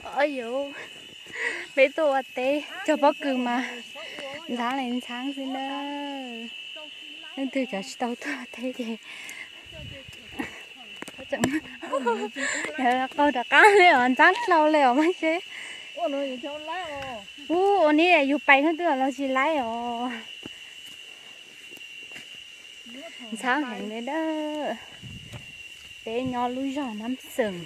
Ov yuv, peb tuaj ua teb cog pob kws mas ntxhab li ntxhab xwb na. Leej twg cov tsis tau tuaj ua teb ces qaug rov qab li os, ntxhab dlau li os mas seb. Ub, ua neb yus pais no twb los tsis laib os. Ntxhab heev li dab. Peb nyob lub zos Nab Xeem.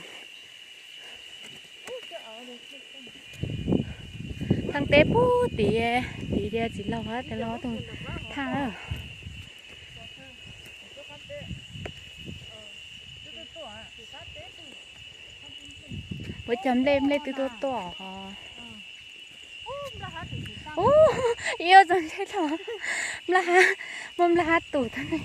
Theej teb pub tid, tid tias txiv laug hab tes laug tus thaj. Ua cov nplej, nplej twb tuaj tuaj os. Ub, ib txog ntsej los, nplaj hab, muaj nplaj hab tus tag ne.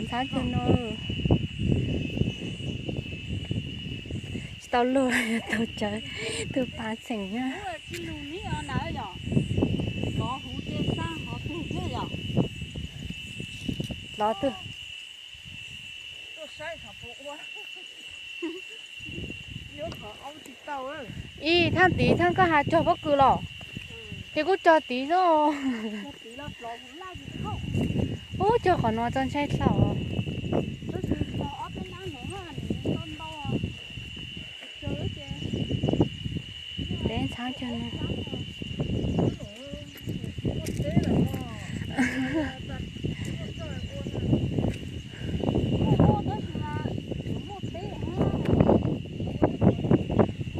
Ntxhab kawg no. Tsis tau luag, tau tsawv, tus pav tseem na. Los twg? Ib thaaj tid thaaj koj has cog pob kws los? Ces kuj cog tid xwb. Ub, cog qhov no txog ntshai dlau. Peb ntxhab cog no.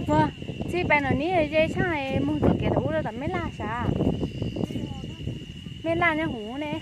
Ua, txij pais no neb ze tshaaj moog txug kev tau ub rau tom Mej Laj sav? Mej Laj nyob huv ne.